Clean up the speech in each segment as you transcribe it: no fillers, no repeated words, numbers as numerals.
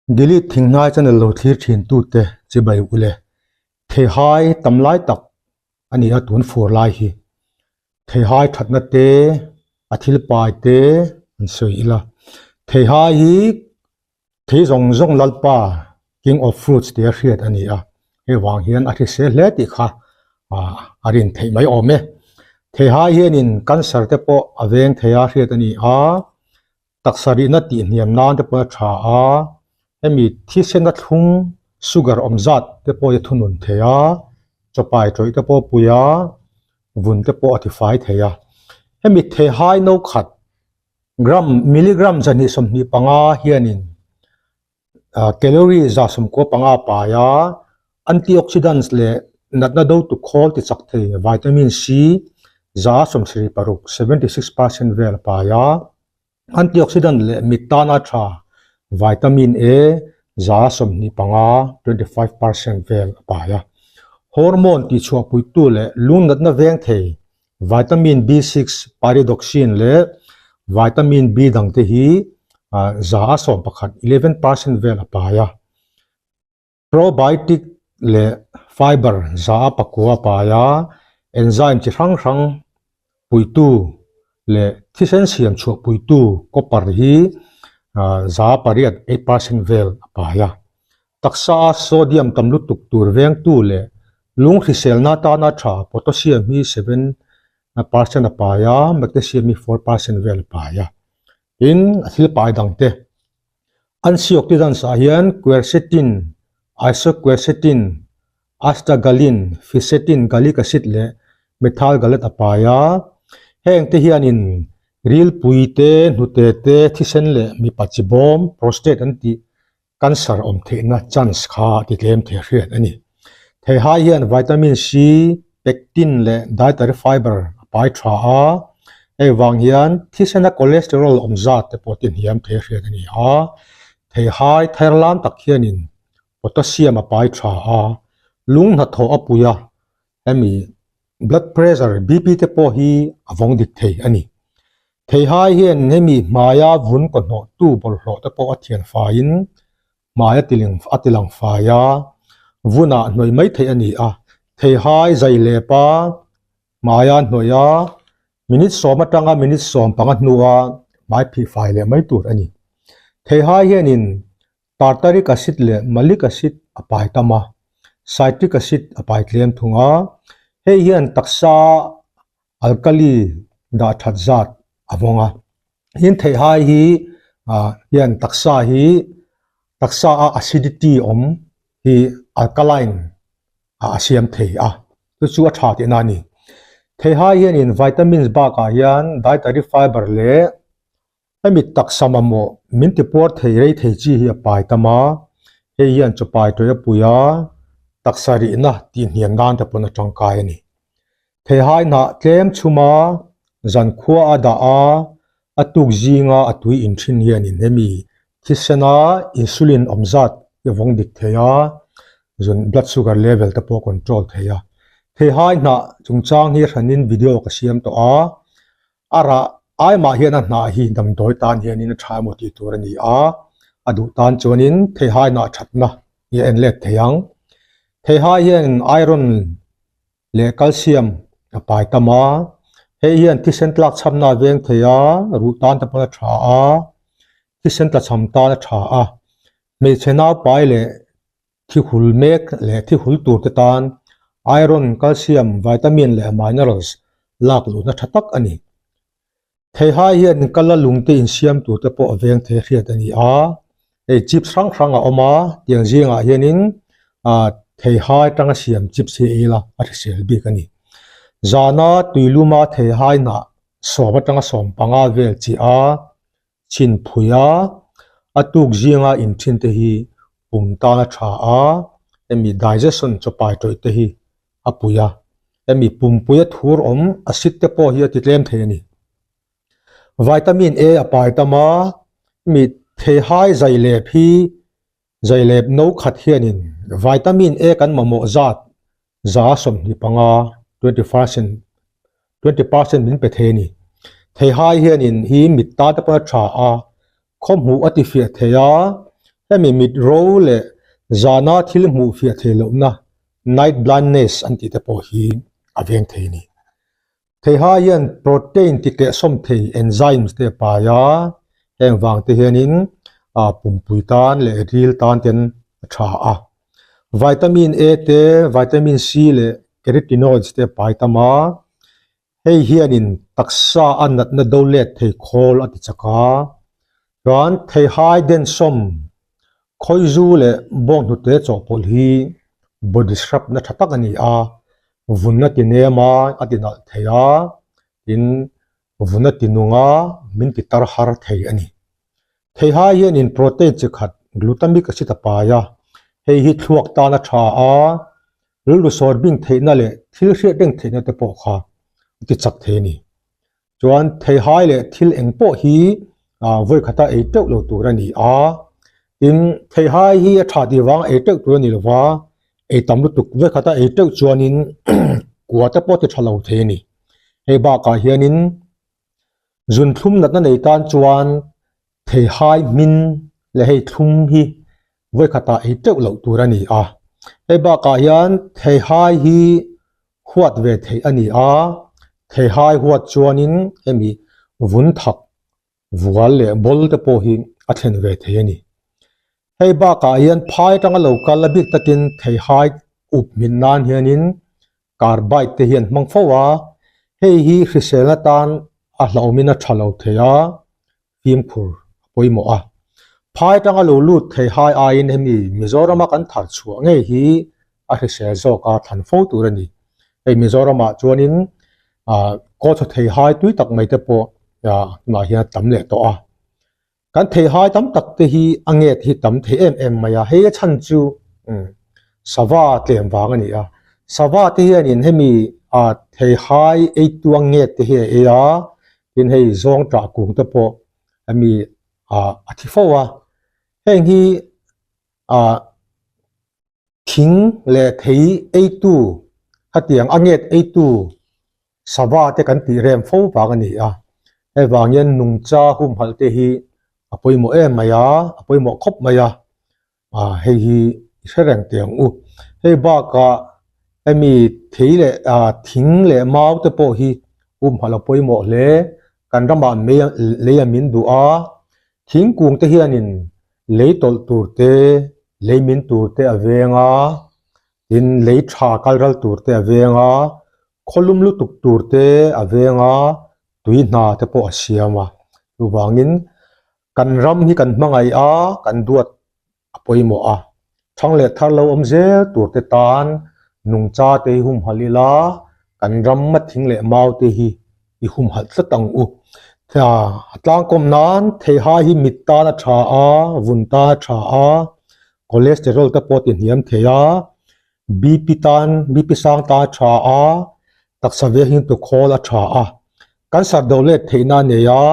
Delete Thinghnai channel lo thlir thin tute chibai ule. Theihai tam lai tak a ni a tun fur lai hi. Theihai thatna te, a thil pai te an sawi ila. Theihai hi thei zawng zawng Lalpa King of Fruits tia hriat a ni a, hei vang hian a hrisel hle tih kha a rin theih mai awm e. Theihai hianin cancer te pawh a veng thei a hriat a ni a, Taksa rihna tih hniam nan te pawh a tha a, hemi thisena thlung sugar awm zat te pawh hi a thunun thei a, chawpai tawih te pawh a pui a, vun te pawh a tifai thei a. Hemi theihai no khat gram milligram 125 hianin Calorie 95 pai a, antioxidants leh natna dotu khawl ti chak thei vitamin C 76, 76%, vel a pai a, antioxidant leh mit tana tha vitamin A 25, 25%, vel a pai a. Hormone tihchhuahpuitu leh lung natna veng thei Vitamin B6, pyridoxine leh vitamin B dang te hi 11%, 11%, vel a pai a. Probiotic leh fiber 9% a pai a, enzyme chi hrang hrang puitu leh thisen siam chhuah puitu copper hi 8%, 8%, vel a pai a. Taksa a sodium tam lutuk tur vengtu leh lung hriselna atana tha potassium hi 7% a pai a, magnesium hi 4% vel a pai a. Tin, a thil pai dang te antioxidants ah hian quercetin, isoquercetin, astragalin, fisetin, gallic acid leh methyl gallate a pai a. Heng te hianin rilpui te, hnute te, thisen leh mipa chi bawm, prostate an tih Cancer awm theihna chance kha ti tlem thei hriat a ni. Theihai hian vitamin C, pectin leh dietary fiber a pai tha a, hei vang hian thisena cholesterol awm zat te pawh ti hniam thei hriat a ni a. Theihai thair lam tak hianin potassium a pai tha a, lung hnathawh a pui a, hemi blood pressure, BP, te pawh hi a vawng dik thei a ni. Theihai hian hemi hmaia vun kawhnawhtu bawlhhlawh te pawh a thian faiin hmai a tiling a tilang fai a, vunah hnawih mai theih a ni a. Theihai zai lepa hmaia hnawih a, minute sawm atanga minute 15 hnua hmai phih fai leh mai tur a ni. Theihai hianin Tartaric acid leh malic acid a pai tam a, citric acid a pai tlem thung a, hei hian taksa alkali dah that zat a vawng a. Tin theihai hi hian taksa hi taksa a acidity awm hi alkaline a siam thei a, chu chu a tha tihna a ni. Theihai hianin vitamins bakah hian dietary fiber leh Hemi taksa mamawh min ti puar thei rei thei chi hi a pai tam a, hei hian chaw pai tawih a pui a, taksa rihna tih hniam nan te pawn a tangkai a ni. Theihai hnah tlem chhum a, zankhua a dah a, a tuk zinga a tui in thin hianin hemi thisena insulin awm zat hi a vawng dik thei a, zun blood sugar level te pawh a control thei a. Theihai hnah chungchang hi hranin video ka siam tawh a, A rah ai mah hian a hnah hi damdawi tan hianin a tha emaw tih tur a ni a, a duh tan chuanin theihai hnah thatna hi a en let thei ang. Theihai hian iron leh calcium a pai tam a, hei hian thisen tlak chhamna a veng thei a, ruh tan te pawn a tha a, thisen tlachham tan a tha a, hmeichhe naupai leh Thi hul mek leh thi hul tur te tan iron, calcium, vitamin leh minerals lak luhna tha tak a ni. Theihai hian kala lung te insiam tur te pawh a veng thei hriat a ni a, hei chips hrang hrang a awm a, tiang zingah hianin theihai atanga siam chips hi ei ila a hrisel bik a ni. Zana tuiluma theihai hnah 10 atanga 15 vel chi a, Chhin phui a, a tuk zinga inthin te hi pum tan a tha a, hemi digestion chawpai tawih te hi a pui a, hemi pumpui a thur awm acid te pawh hi a ti tlem thei a ni. Vitamin A a pai tam a, hemi theihai zai lep hi Zailep no khat hianin vitamin A kan mamawh zat 25, 20 percent, 20% min pe thei a ni. Theihai hianin hi mit tan te pawh a tha a, khawhmuh a tifiah thei a. Hemi mit ro leh zana thil hmuh fiah thei lohna, night blindness, an tih te pawh hi a veng thei a ni. Theiha hian protein ti kehsawm thei enzymes te a pai a, heng vang te hianin pumpui tan leh ril tan ten a tha a. Vitamin A te, vitamin C leh carotenoids te a pai tam a, hei hianin taksa a natna do let thei khawl a ti chak a. Chuan theihai densawm Khawizu leh bawnghnute chawhpawlh hi body scrub na tha tak a ni a, vun a ti nem a, a ti nalh thei a, tin vun a ti nung a, min ti tar har thei a ni. Theihai hianin protein chi khat glutamic acid a pai a, hei hi thluak tan a tha a, rilru sawr bing theihna leh thil hriat reng theihna te pawh kha a ti chak thei a ni. Chuan theihai leh thil eng pawh hi vawi khata ei teuh lo tur a ni a, tin theihai hi a tha tih vang ei teuh tur a ni lo va, ei tam lutuk vawi khata ei teuh chuanin kua te pawh ti tha lo thei a ni. Hei bakah hianin zunthlum natna nei tan chuan theihai hmin leh hei thlum hi vawi khatah ei teuh loh tur a ni a. Hei bakah hian theihai hi huat ve theih a ni a, theihai huat chuanin hemi vun thak vual leh bawl te pawh hi a thlen ve thei a ni. Hei bakah hian phai atanga lo kal a bik takin theihai up hmin nan hianin carbide te hian hmang fo a, hei hi hriselna tan a hlauhawmin a tha lo thei a, fimkhur a pawimawh a. Phai atanga lo lut thei hai aiin hemi Mizorama kan thar chhuah ngei hi a hrisel zawk a thlan fo tur a ni. Hei Mizoramah chuanin ah kawchho thei hai tui tak mai te pawh ah tunah hian a tam leh tawh a. Kan thei hai tam tak te hi a nget hi tam thei em em mai a, hei a chhan chu sava tlem vang a ni a. Sava te hianin hemi ah thei hai ei tuang nget te hi a ei a, tin hei zawng tah kung te pawh hemi ah a thi fo a. Heng hi ah thing leh thei eitu khatiang a nget eitu sava te kan tih rem fo vang a ni a. Hei vang hian nungcha humhalh te hi a pawimawh em mai a, a pawimawh khawp mai a. Ah hei hi i hre reng teh ang u. Hei bakah hemi thei leh ah thing leh mau te pawh hi humhalh a pawimawh hle. Kan ramah mei lei a min duh a, thingkung te hianin lei tawlh tur te, lei min tur te a veng a, tin lei tha kal ral tur te a veng a, khawlum lutuk tur te a veng a, tui hna te pawh a siam a. Chuvangin kan ram hi kan hmangaih a, kan duat a pawimawh a. Thang leh thar lo awm zel tur te tan nungcha te hi humhalh ila, kan ram a thing leh mau te hi i humhalh tlat ang u. A tlangkawm nan theihai hi mit tan a tha a, vun tan a tha a, cholesterol te pawh a ti hniam thei a, BP tan, BP sang tan a tha a, taksa veng hi tukhawl a tha a. Kan sar do let theihna a nei a,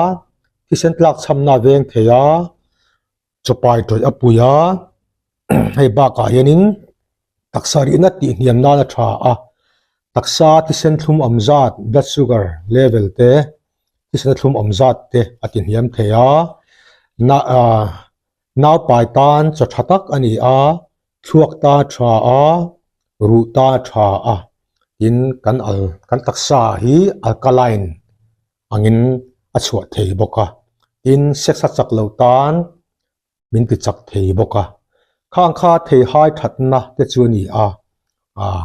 thisen tlak chhamna a veng thei a, chawpai tawih a pui a, hei bakah hianin taksa rihna tih hniam nan a tha a, taksa thisen thlum awm zat blood sugar level te thisen thlum awm zat te a ti hniam thei a, na ah naupai tan chaw tha tak a ni a, thluak ta tha a, ruh ta tha a, tin kan al kan taksa hi alkaline angin a chhuah thei bawk a, tin sex a chak lo tan min ti chak thei bawk a, khang kha thei hai thatna te chu a ni a, ah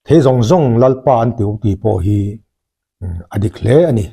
thei zawng zawng Lalpa an ti tih pawh hi a dik hle a ni.